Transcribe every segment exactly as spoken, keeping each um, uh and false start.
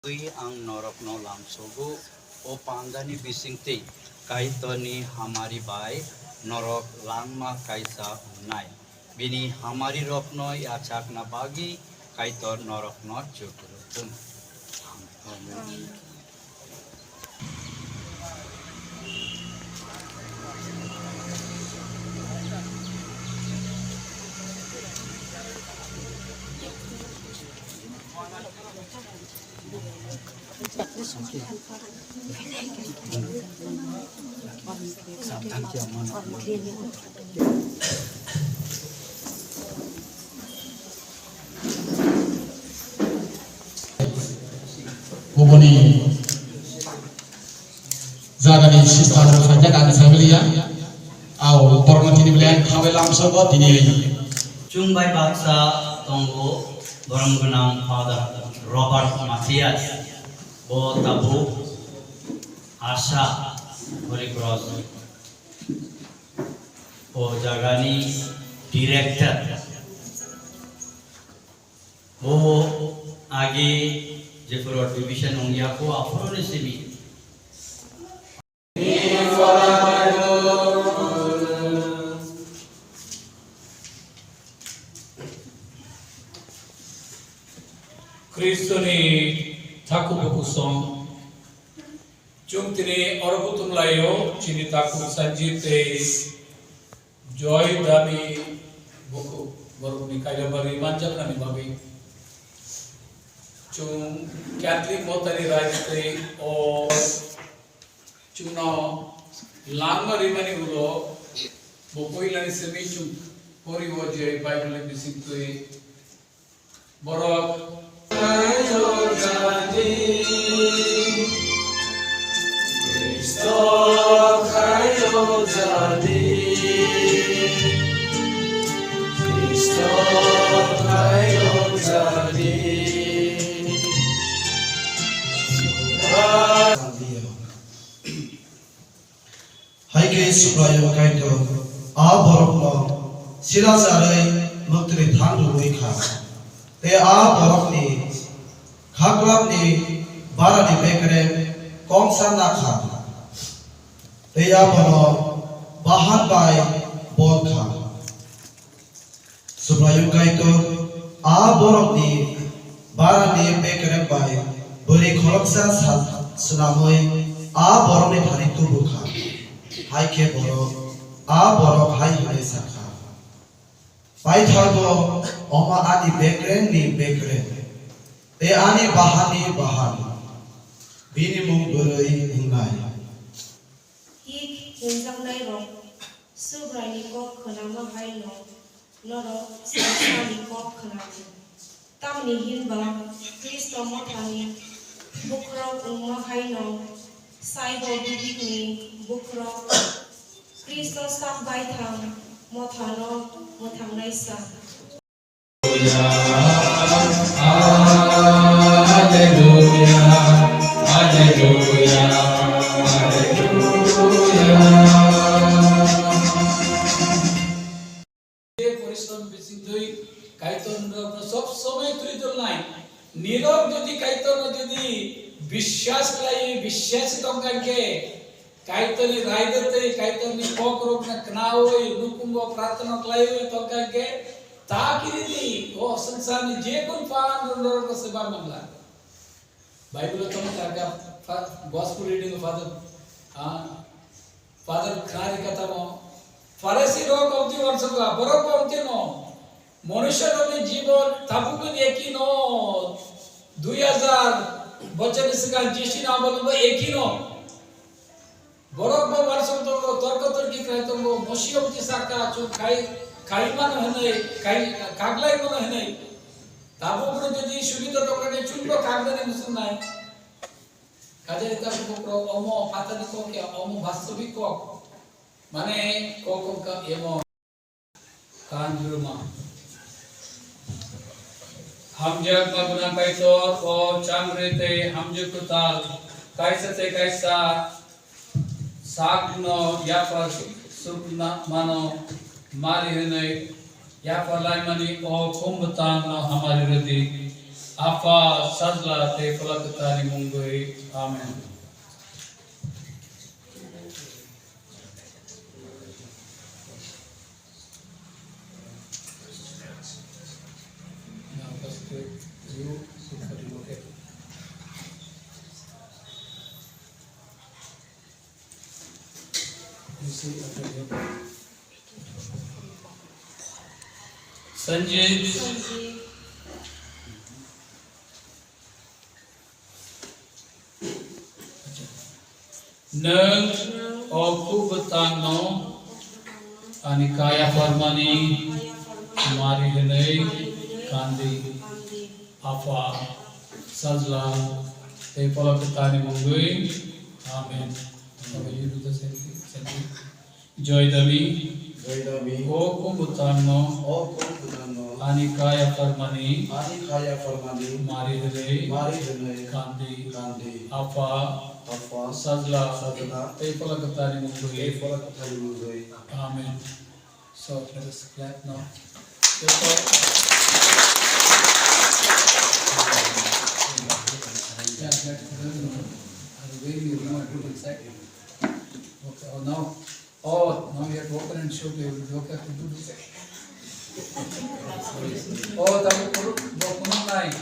Twi ang norokno lamsogo, o pandani bisingtwi Kaitorni hamari bai norok langma kaisa wngnai. Bini hamarirokno yachakna bagwi Kaitor norokno chukrwthung. Amen. Kubuni jagani sister rok sajak ang sabliya. Au borokno tini belai khabai lamsogo tini. Chwng bai baksa tongo borom gwnang Father Robert Matthias. Bo tabuk Asha Holy Cross o jagani director. Bo age jephuru division wngya kho aphuru ni simi. Khristoni thaku buku song. Chwng tini oro kutung laio, chini takhuk Sanjit tei Joy Dabi bukhuk borokni kailaibari manjaknani bagwi. Chwng Catholic Motani Rajyatwi o chwngno langma rimani ulo bo puilani simi chwng pori o je Bible ni bisingtwi Borok. Kristo khayo jadi. Kristo khayo jadi. Hai khe Subraiyung Kaitor a borokno sila charwi mwktwi thang rwui kha, tei a borokni khaklapni barani bekreng kongsa na kha, tei abono bahan bai bol kha. Subraiyung Kaitor a borokni barani bekreng bai bwrwi khoroksa sa-, swnamwi a borokni thani tubu kha. Hai khe borok, a borok hai hwnwi sa kha, "Paithago omo ani bekrengni bekreng, tei ani bahanni bahan, bini mung bwrwi wngnai." Hik hwnjaknairok Subraiyungni kok khnama haino norok sangsani kok khnanai. Tamni hinba Khristo mothani bukrok wngma haino saibo bibikni bukrok Khristo sak baithang mothano mwthangnaisa. Hallelujah, hallelujah, hallelujah. Je porishrom bisingtwi Kaitor nirokno sob somoi twi tolnai. Nirok jodi Kaitorno jodi biswas khlaiwi, biswasi tongkha khe, Kaitorni raida tei Kaitorni kokrokno khnaui, nukhungo prarthana khlaiwi tongkha khe, ta kiridi o swngcharni jekunu phan rok norokno seba mangla. Bible o tamo tarka fa-, gospel reading o Father, ah, Father khnari katamo, Pharisi rok omtwi uansukha, borok bo omtwi no, Monusya rokni jibon tabukni eki no, dui hajar bochorni swkang Jisu ni amol bo eki no. Borok bo uansuk tongo, torko torki khlai tongo, Mosi omtwi sakha, chwng khai, khai mano hwnwi, khai, kaglai mano hwnwi. Tabuk rok jodi subida tongkha khe chwng bo kagnani muchungnai. Kaisa tabuk rok omo phatani kok ya, omo bastabik kok. Mane kok wngkha emo. Kanjurma. Hamjakma gwnang Kaitor, o changri tei hamjak kwtal, kaisa tei kaisa sakno yaphar sukna mano, mari hwnwi yaphar laimani o khum bwtangno hamari rwdi. Apha, Sajla tei Phola Kwtharni mungwi. Amen. Now, first, you, you, you, you, Sanjit. Nwng o kuk bwtangno ani kaya pharmani mari hwnwi kandi. Apha, Sajla tei Phola Kwtharni mungwi. Amen. Joy Dami. Joy Dami. O kuk bwtangno. O kuk bwtangno. Ani kaya pharmani. Ani kaya pharmani. Mari hwnwi. Mari hwnwi. Kandi. Kandi. Apha. Apha. Sajla. Sajla. Tei Phola Kwtharni mungwi. Tei Phola Kwtharni mungwi. Amen. So let us clap now. Clap for, yeah, clap for them. And when you want to put inside. Okay, oh, now, oh, now you have to open and show, you have to do this. Oh, that will put, no, no, nine.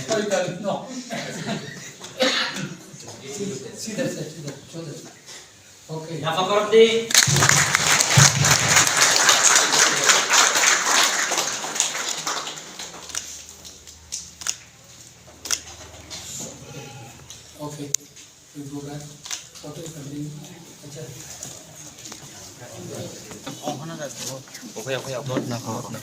Sorry, darling, no. See that side, see that, show that. Okay. Yapha korok di. Okay. We go back. Photo is coming. Acha. Okay, okay, okay. Na, na.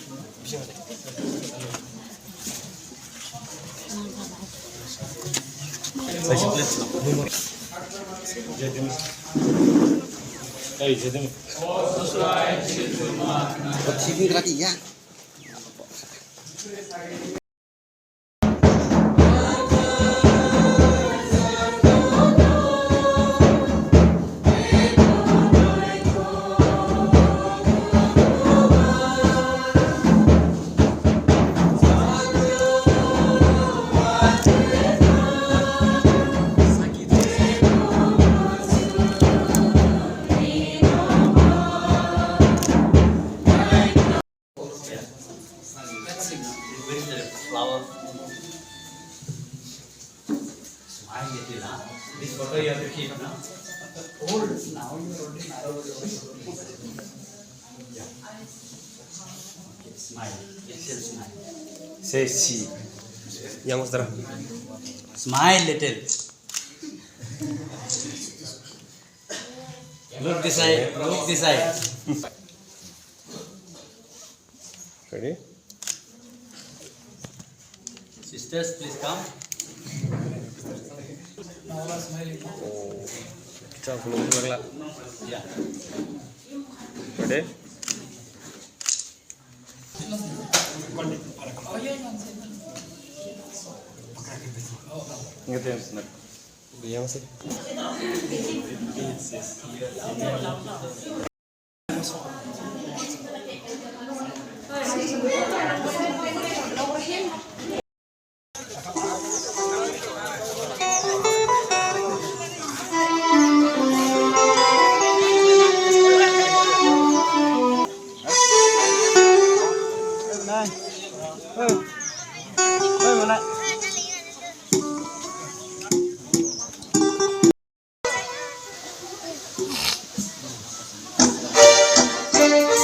Flower. Smile little, huh? This photo you have to keep, no? Old, now you are already narrow. Yeah. Okay, smile. Little smile. Say si. Yang mas darah. Smile little. Look this side. Look this side. Ready? Sisters, please come. Oh, kita belum bergerak. Yeah. Ready? Ingat ya, Mister. Iya, Mas.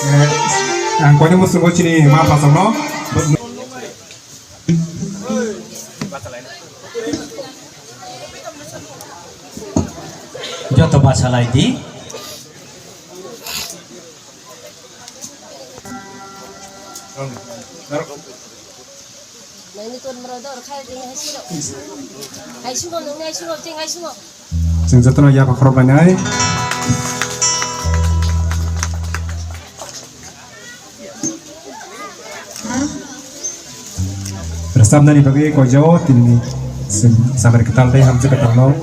Eh, ang koni musungo chini ma pasang no. Joto basalai di. Naini ton mero dor khai ding hai siro. Hai sumo nung hai sumo ting hai sumo. Chwng jotono yapha khorok bainai. Rwchapnani bagwi koijao tini chwng Samir kwtal tei hamjwk kwtalno.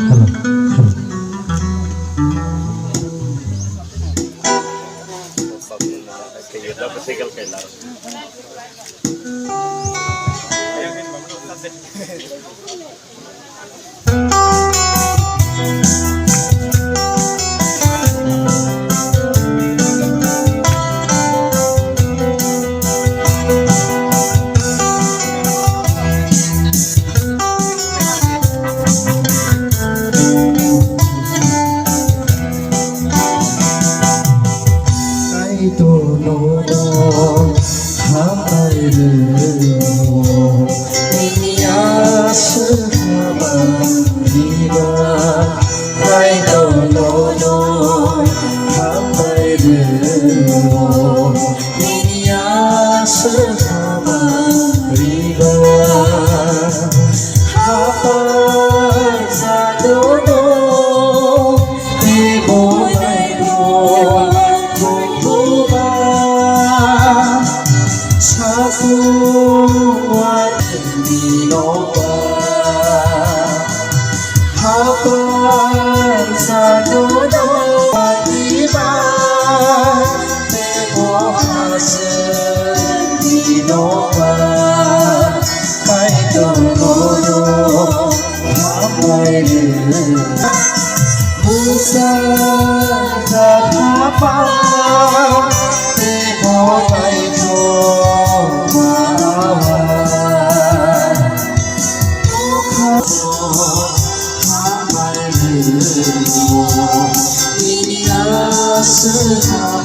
Hello. Hello. Kaitorno hambai rwno, nini aswk hamari ba. Kaitorno hambai rwno, nini aswk hamari ba. Hapar jagano tei bo naibo thwngbuba. Satung watwrwngni nokbar. Hapar jagano watwrwngni ba. Tei bo aswkni nokbar. Kaitorno hambai rwno. Bwsa jaga pa tei bo naithok ma. Hambai rwno. Nini aswk